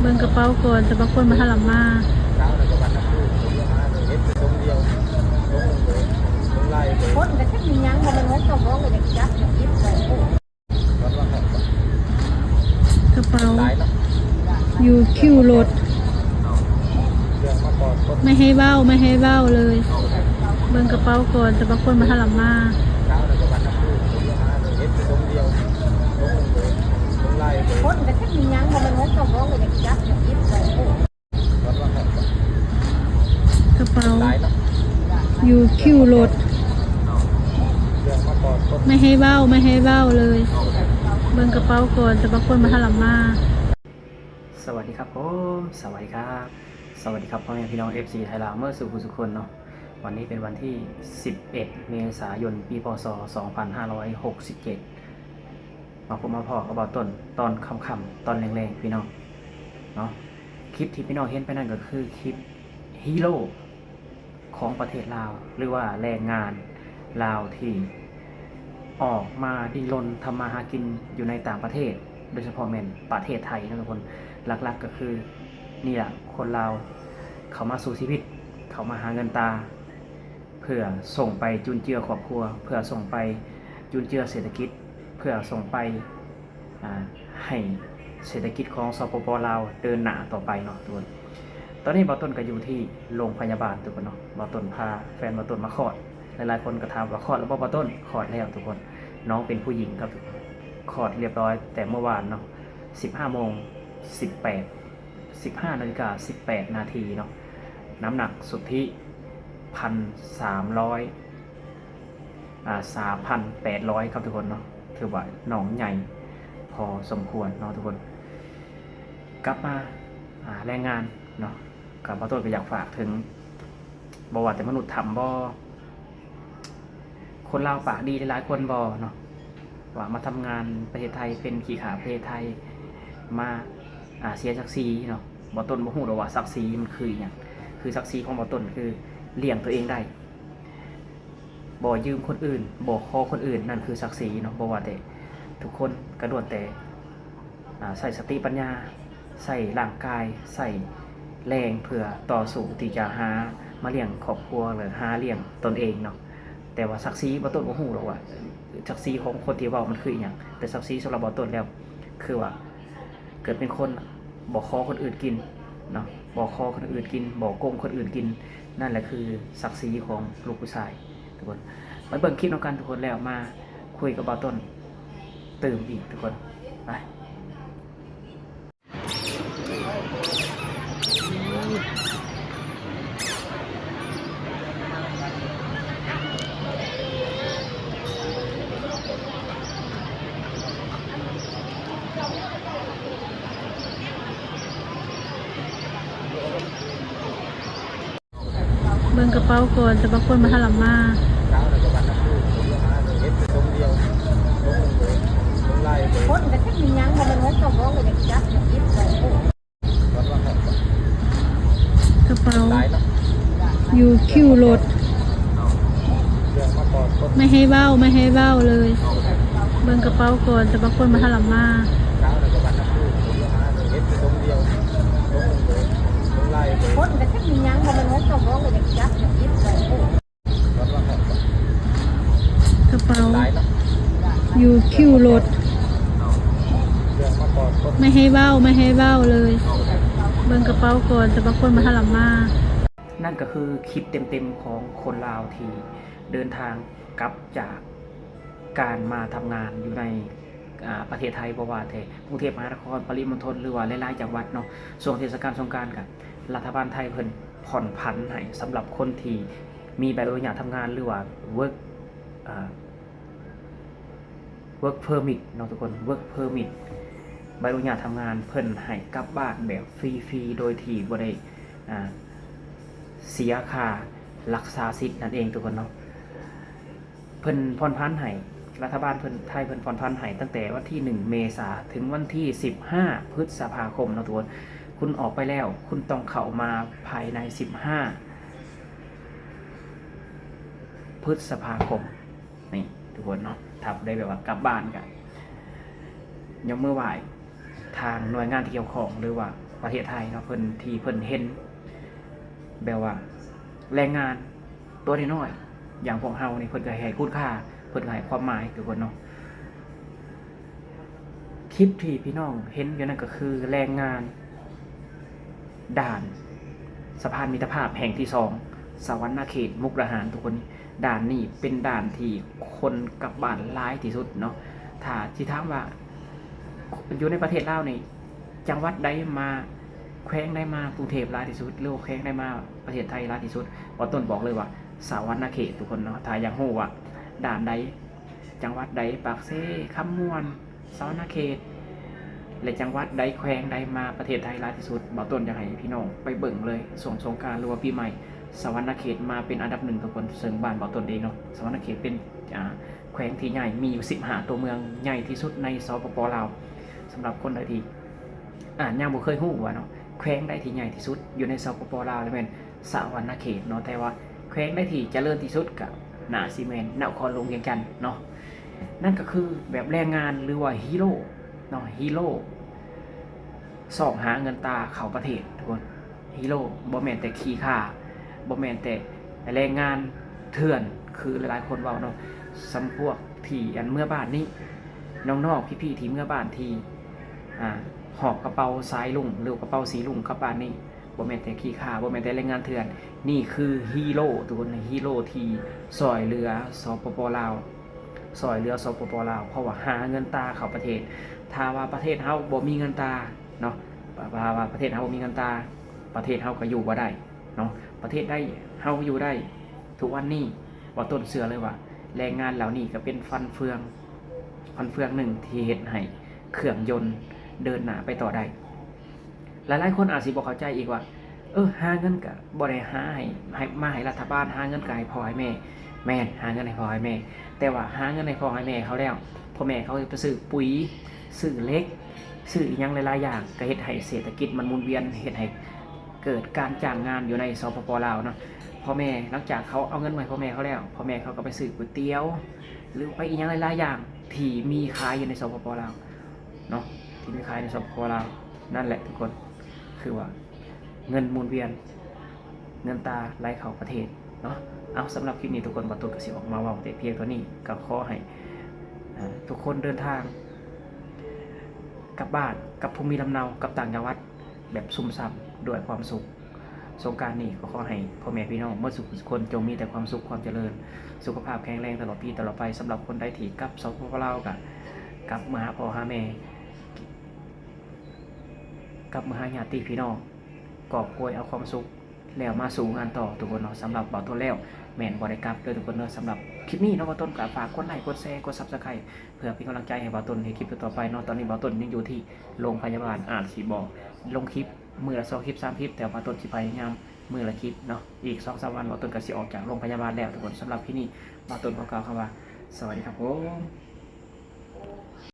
ເບິ່ງກະເປົາກ່ອນ ແຕ່ບາງຄົນບໍ່ທັນລະມາ. ຄົນກະຈັກມີຫຍັງ ບໍ່ແມ່ນເງິນເຈົ້າຂອງກະຢາກຈັບຢາກເກັບໄວ້. ກະເປົາຢູ່ຄິວລົດ ໄມ່ໃຫ້ເວົ້າ ໄມ່ໃຫ້ເວົ້າເລີຍ. ເບິ່ງກະເປົາກ່ອນ ແຕ່ບາງຄົນບໍ່ທັນລະມາ. ຄົນກະຈັກມີຫຍັງ ບໍ່ແມ່ນເງິນເຈົ້າຂອງກະຢາກຈັບຢາກເກັບໄວ້. ກະເປົາຢູ່ຄິວລົດ ໄມ່ໃຫ້ເວົ້າ ໄມ່ໃຫ້ເວົ້າເລີຍ. ເບິ່ງກະເປົາກ່ອນ ແຕ່ບາງຄົນບໍ່ທັນລະມາ. ສະຫວັດດີຄັບຜົມ ສະຫວັດດີຄັບ ສະຫວັດດີຄັບ ພໍ່ແມ່ພີ່ນ້ອງ ເອັຟຊີ ໄທລາວ ເໝິດສູ່ຜູ້ສູ່ຄົນເນາະ. ວັນນີ້ເປັນວັນທີສິບເອັດ ເມສາຍົນ ປີ ພ.ສ. ສອງພັນຫ້າຮ້ອຍຫົກສິບເຈັດ ມາພົບມາພໍ້ກັບບ່າວຕົ້ນຕອນຄ່ຳໆ ຕອນແລງໆ ພີ່ນ້ອງເນາະ. ຄລິບທີ່ພີ່ນ້ອງເຫັນໄປນັ້ນກໍຄືຄລິບຮີໂຣຂອງປະເທດລາວ ຫຼືວ່າແຮງງານລາວທີ່ອອກມາດີ້ນລົນທຳມາຫາກິນຢູ່ໃນຕ່າງປະເທດ ໂດຍສະເພາະແມ່ນປະເທດໄທເນາະທຸກຄົນ. ຫຼັກໆກໍຄືນີ້ລະ ຄົນລາວເຂົ້າມາສູ້ຊີວິດ ເຂົ້າມາຫາເງິນຕາ ເພື່ອສົ່ງໄປຈຸນເຈືອຄອບຄົວ ເພື່ອສົ່ງໄປຈຸນເຈືອເສດຖະກິດ ເພື່ອສົ່ງໄປ ອາ ໃຫ້ເສດຖະກິດຂອງ ສປປ ລາວ ເດີນໜ້າຕໍ່ໄປເນາະທຸກຄົນ. ຕອນນີ້ບ່າວຕົ້ນກໍຢູ່ທີ່ໂລງພະຍາບານທຸກຄົນເນາະ. ບ່າວຕົ້ນພາແຟນບ່າວຕົ້ນມາຄອດ. ຫຼາຍໆຄົນກໍຖາມວ່າ ຄອດແລ້ວບໍ່ບ່າວຕົ້ນ? ຄອດແລ້ວທຸກຄົນ. ນ້ອງເປັນຜູ້ຍິງຄັບທຸກຄົນ. ຄອດລຽບຮ້ອຍແຕ່ເມື່ອວານເນາະ ສິບຫ້າໂມງສິບແປດ ສິບຫ້ານາລິກາສິບແປດນາທີເນາະ. ນ້ຳໜັກສຸດທິພັນສາມຮ້ອຍ ອາ ສາມພັນແປດຮ້ອຍຄັບທຸກຄົນເນາະ. ຖືວ່ານ້ອງໃຫຍ່ພໍສົມຄວນເນາະທຸກຄົນ. ກັບມາ ອາ ແຮງງານເນາະ ກໍບ່າວຕົ້ນກໍຢາກຝາກເຖິງ ບໍ່ວ່າແຕ່ມະນຸດຖ້ຳບໍ ຄົນລາວປາກດີຫຼາຍໆຄົນບໍເນາະ ວ່າມາທຳງານປະເທດໄທ ເປັນຂີ້ຂ້າປະເທດໄທ ມາ ອາ ເສຍສັກສີເນາະ. ບ່າວຕົ້ນບໍ່ຮູ້ດອກວ່າສັກສີມັນຄືອີ່ຫຍັງ. ຄືສັກສີຂອງບ່າວຕົ້ນຄືລ້ຽງຕົວເອງໄດ້ ບໍ່ຢືມຄົນອື່ນ ບໍ່ຂໍຄົນອື່ນ ນັ້ນຄືສັກສີເນາະ. ບໍ່ວ່າແຕ່ ທຸກຄົນກໍລ້ວນແຕ່ ອາ ໃຊ້ສະຕິປັນຍາ ໃຊ້ຮ່າງກາຍ ໃຊ້ແຮງເພື່ອຕໍ່ສູ້ທີ່ຈະຫາມາລ້ຽງຄອບຄົວ ແລະ ຫາລ້ຽງຕົນເອງເນາະ. ແຕ່ວ່າສັກສີ ບ່າວຕົ້ນບໍ່ຮູ້ດອກວ່າສັກສີຂອງຄົນທີ່ເວົ້າມັນຄືອີ່ຫຍັງ. ແຕ່ສັກສີສຳລັບບ່າວຕົ້ນແລ້ວ ຄືວ່າເກີດເປັນຄົນ ບໍ່ຂໍຄົນອື່ນກິນເນາະ ບໍ່ຂໍຄົນອື່ນກິນ ບໍ່ໂກງຄົນອື່ນກິນ ນັ້ນແຫຼະຄືສັກສີຂອງລູກຜູ້ຊາຍທຸກຄົນ. ມາເບິ່ງຄລິບນຳກັນທຸກຄົນ ແລ້ວມາຄຸຍກັບບ່າວຕົ້ນຕື່ມອີກທຸກຄົນ. ໄປ. ເບິ່ງກະເປົາກ່ອນ ແຕ່ບາງຄົນບໍ່ທັນລະມາ. ຄົນກະຈັກມີຫຍັງ ບໍ່ແມ່ນເງິນເຈົ້າຂອງກະຢາກຈັບຢາກເກັບໄວ້. ກະເປົາຢູ່ຄິວລົດ ໄມ່ໃຫ້ເວົ້າ ໄມ່ໃຫ້ເວົ້າເລີຍ. ເບິ່ງກະເປົາກ່ອນ ແຕ່ບາງຄົນບໍ່ທັນລະມາ. ຄົນກະຈັກມີຫຍັງ ບໍ່ແມ່ນເງິນເຈົ້າຂອງກະຢາກຈັບຢາກເກັບໄວ້. ກະເປົາຢູ່ຄິວລົດ ໄມ່ໃຫ້ເວົ້າ ໄມ່ໃຫ້ເວົ້າເລີຍ. ເບິ່ງກະເປົາກ່ອນ ແຕ່ບາງຄົນບໍ່ທັນລະມາ. ນັ້ນກໍຄືຄລິບເຕັມໆຂອງຄົນລາວທີ່ເດີນທາງກັບຈາກການມາທຳງານຢູ່ໃນ ອາ ປະເທດໄທ ບໍ່ວ່າແຕ່ກຸງເທບມະຫານະຄອນ, ປະລິມົນທົນ ຫຼືວ່າຫຼາຍໆຈັງຫວັດເນາະ. ຊ່ວງເທດສະການສົງການກະ ລັດຖະບານໄທເພິ່ນຜ່ອນຜັນໃຫ້ສຳລັບຄົນທີ່ມີໃບອະນຸຍາດທຳງານ ຫຼືວ່າ work ອາ work permit ເນາະທຸກຄົນ, work permit ໃບອະນຸຍາດທຳງານ ເພິ່ນໃຫ້ກັບບ້ານແບບຟຣີໆ ໂດຍທີ່ບໍ່ໄດ້ ອາ ເສຍຄ່າລັກສາສິດນັ້ນເອງທຸກຄົນເນາະ. ເພິ່ນຜ່ອນຜັນໃຫ້ ລັດຖະບານເພິ່ນ ໄທເພິ່ນຜ່ອນຜັນໃຫ້ຕັ້ງແຕ່ວັນທີໜຶ່ງເມສາ ເຖິງວັນທີສິບຫ້າພຶດສະພາຄົມເນາະທຸກຄົນ. ຄຸນອອກໄປແລ້ວ ຄຸນຕ້ອງເຂົ້າມາພາຍໃນສິບຫ້າພຶດສະພາຄົມ. ນີ້ທຸກຄົນເນາະ ຖ້າຜູ້ໃດແບບວ່າກັບບ້ານກະຍົກມືໄຫວ້ ທາງໜ່ວຍງານທີ່ກ່ຽວຂ້ອງ ຫຼືວ່າປະເທດໄທເນາະ ເພິ່ນ ທີ່ເພິ່ນເຫັນແບບວ່າແຮງງານຕົວນ້ອຍໆ ຢ່າງພວກເຮົານີ້ ເພິ່ນກໍໃຫ້ຄຸນຄ່າ ເພິ່ນກໍໃຫ້ຄວາມໝາຍທຸກຄົນເນາະ. ຄລິບທີ່ພີ່ນ້ອງເຫັນຢູ່ນັ້ນກໍຄືແຮງງານດ່ານສະພານມິດຕະພາບແຫ່ງທີສອງ ສະຫວັນນະເຂດ ມຸກດາຫານ ທຸກຄົນ. ດ່ານນີ້ເປັນດ່ານທີ່ຄົນກັບບ້ານຫຼາຍທີ່ສຸດເນາະ. ຖ້າຊິຖາມວ່າຢູ່ໃນປະເທດລາວນີ້ ຈັງຫວັດໃດມາ ແຂວງໃດມາກຸງເທບຫຼາຍທີ່ສຸດ ຫຼືວ່າແຂວງໃດມາປະເທດໄທຫຼາຍທີ່ສຸດ? ບ່າວຕົ້ນບອກເລີຍວ່າສະຫວັນນະເຂດ ທຸກຄົນເນາະ. ຖ້າຢາກຮູ້ວ່າດ່ານໃດ ຈັງຫວັດໃດ ປາກເຊ, ຄຳມ່ວນ, ສະຫວັນນະເຂດ ແລະ ຈັງຫວັດໃດ ແຂວງໃດມາປະເທດໄທຫຼາຍທີ່ສຸດ? ບ່າວຕົ້ນຢາກໃຫ້ພີ່ນ້ອງໄປເບິ່ງເລີຍ ຊ່ວງສົງການ ຫຼືວ່າປີໃໝ່ ສະຫວັນນະເຂດມາເປັນອັນດັບໜຶ່ງ ທຸກຄົນ. ເຊິ່ງບ້ານບ່າວຕົ້ນເອງເນາະ ສະຫວັນນະເຂດເປັນ ອ່າ ແຂວງທີ່ໃຫຍ່ ມີຢູ່ສິບຫ້າຕົວເມືອງ ໃຫຍ່ທີ່ສຸດໃນ ສປປ ລາວ. ສຳລັບຄົນໃດທີ່ ອາດຍັງບໍ່ເຄີຍຮູ້ວ່າເນາະ ແຂວງໃດທີ່ໃຫຍ່ທີ່ສຸດຢູ່ໃນ ສປປ ລາວ ລະແມ່ນສະຫວັນນະເຂດເນາະ. ແຕ່ວ່າແຂວງໃດທີ່ຈະເລີນທີ່ສຸດ ກະໜ້າຊິແມ່ນນະຄອນຫຼວງວຽງຈັນເນາະ. ນັ້ນກໍຄືແບບແຮງງານ ຫຼືວ່າຮີໂຣເນາະ ຮີໂຣຊອກຫາເງິນຕາເຂົ້າປະເທດ ທຸກຄົນ. ຮີໂຣບໍ່ແມ່ນແຕ່ຂີ້ຂ້າ ບໍ່ແມ່ນແຕ່ແຮງງານເຖື່ອນ ຄືຫຼາຍໆຄົນເວົ້າເນາະ. ສ່ຳພວກທີ່ ອັນ ເມືອບ້ານນີ້ ນ້ອງໆ ພີ່ໆ ທີ່ເມືອບ້ານ ທີ່ ອ່າ ຫອບກະເປົາສາຍລຸ້ງ ຫຼືກະເປົາສີລຸ້ງກັບບ້ານນີ້ ບໍ່ແມ່ນແຕ່ຂີ້ຂ້າ ບໍ່ແມ່ນແຕ່ແຮງງານເຖື່ອນ. ນີ້ຄືຮີໂຣ ທຸກຄົນ ຮີໂຣທີ່ຊ່ອຍເຫຼືອ ສປປ ລາວ ຊ່ອຍເຫຼືອ ສປປ ລາວ ເພາະວ່າຫາເງິນຕາເຂົ້າປະເທດ. ຖ້າວ່າປະເທດເຮົາບໍ່ມີເງິນຕາເນາະ ຖ້າວ່າປະເທດເຮົາບໍ່ມີເງິນຕາ ປະເທດເຮົາກໍຢູ່ບໍ່ໄດ້ເນາະ. ປະເທດໃດເຮົາຢູ່ໄດ້ທຸກວັນນີ້ ບ່າວຕົ້ນເຊື່ອເລີຍວ່າແຮງງານເຫຼົ່ານີ້ກໍເປັນຟັນເຟືອງ ຟັນເຟືອງໜຶ່ງທີ່ເຮັດໃຫ້ເຄື່ອງຍົນເດີນໜ້າໄປຕໍ່ໄດ້. ຫຼາຍໆຄົນອາດຊິບໍ່ເຂົ້າໃຈອີກວ່າ ເອີ ຫາເງິນກະບໍ່ໄດ້ຫາໃຫ້ ໃຫ້ ມາໃຫ້ລັດຖະບານ ຫາເງິນກະໃຫ້ພໍ່ໃຫ້ແມ່. ແມ່ນ ຫາເງິນໃຫ້ພໍ່ໃຫ້ແມ່ ແຕ່ວ່າຫາເງິນໃຫ້ພໍ່ໃຫ້ແມ່ເຂົາແລ້ວ ພໍ່ແມ່ເຂົາໄປຊື້ປຸ໋ຍ ຊື້ເຫຼັກ ຊື້ອີ່ຫຍັງຫຼາຍໆຢ່າງ ກະເຮັດໃຫ້ເສດຖະກິດມັນໝູນວຽນ ເຮັດໃຫ້ເກີດການຈ້າງງານຢູ່ໃນ ສປປ ລາວເນາະ. ພໍ່ແມ່ ຫຼັງຈາກເຂົາເອົາເງິນມາໃຫ້ພໍ່ແມ່ເຂົາແລ້ວ ພໍ່ແມ່ເຂົາກໍໄປຊື້ກ໋ວຍຕຽວ ຫຼືໄປອີ່ຫຍັງຫຼາຍໆຢ່າງທີ່ມີຂາຍຢູ່ໃນ ສປປ ລາວເນາະ ທີ່ມີຂາຍໃນ ສປປ ລາວ. ນັ້ນແຫຼະທຸກຄົນ ຄືວ່າເງິນໝູນວຽນ ເງິນຕາໄຫຼເຂົ້າປະເທດເນາະ. ເອົາ ສຳລັບຄລິບນີ້ທຸກຄົນ ບ່າວຕົ້ນກໍຊິອອກມາເວົ້າແຕ່ພຽງເທົ່ານີ້ ກໍຂໍໃຫ້ ເອີ ທຸກຄົນເດີນທາງກັບບ້ານ ກັບພູມລຳເນົາ ກັບຕ່າງຈັງຫວັດ ແບບຊຸ່ມຊ່ຳດ້ວຍຄວາມສຸກ. ສົງການນີ້ກໍຂໍໃຫ້ພໍ່ແມ່ພີ່ນ້ອງໝົດສູ່ຄົນຈົ່ງມີແຕ່ຄວາມສຸກຄວາມຈະເລີນ ສຸຂະພາບແຂງແຮງຕະຫຼອດປີຕະຫຼອດໄປ. ສຳລັບຄົນໃດທີ່ກັບ ສປປ ລາວ ກໍກັບມາຫາພໍ່ຫາແມ່ ກັບມາຫາຍາດຕິພີ່ນ້ອງ ກອບໂກຍເອົາຄວາມສຸກ ແລ້ວມາສູ້ງານຕໍ່ທຸກຄົນເນາະ. ສຳລັບບ່າວຕົ້ນແລ້ວແມ່ນບໍ່ໄດ້ກັບເດີທຸກຄົນເດີ. ສຳລັບຄລິບນີ້ເນາະ ບ່າວຕົ້ນກໍຝາກກົດໄລ ກົດແຊ ກົດ Subscribe ເພື່ອເປັນກຳລັງໃຈໃຫ້ບ່າວຕົ້ນເຮັດຄລິບຕໍ່ໆໄປເນາະ. ຕອນນີ້ບ່າວຕົ້ນຍັງຢູ່ທີ່ໂລງພະຍາບານ ອາດຊິບໍ່ລົງຄລິບມື້ລະສອງຄລິບ ສາມຄລິບ ແຕ່ບ່າວຕົ້ນຊິພະຍາຍາມມື້ລະຄລິບເນາະ. ອີກສອງສາມວັນບ່າວຕົ້ນກໍຊິອອກຈາກໂລງພະຍາບານແລ້ວທຸກຄົນ. ສຳລັບຄລິບນີ້ບ່າວຕົ້ນຂໍກ່າວຄຳວ່າ ສະຫວັດດີຄັບຜົມ.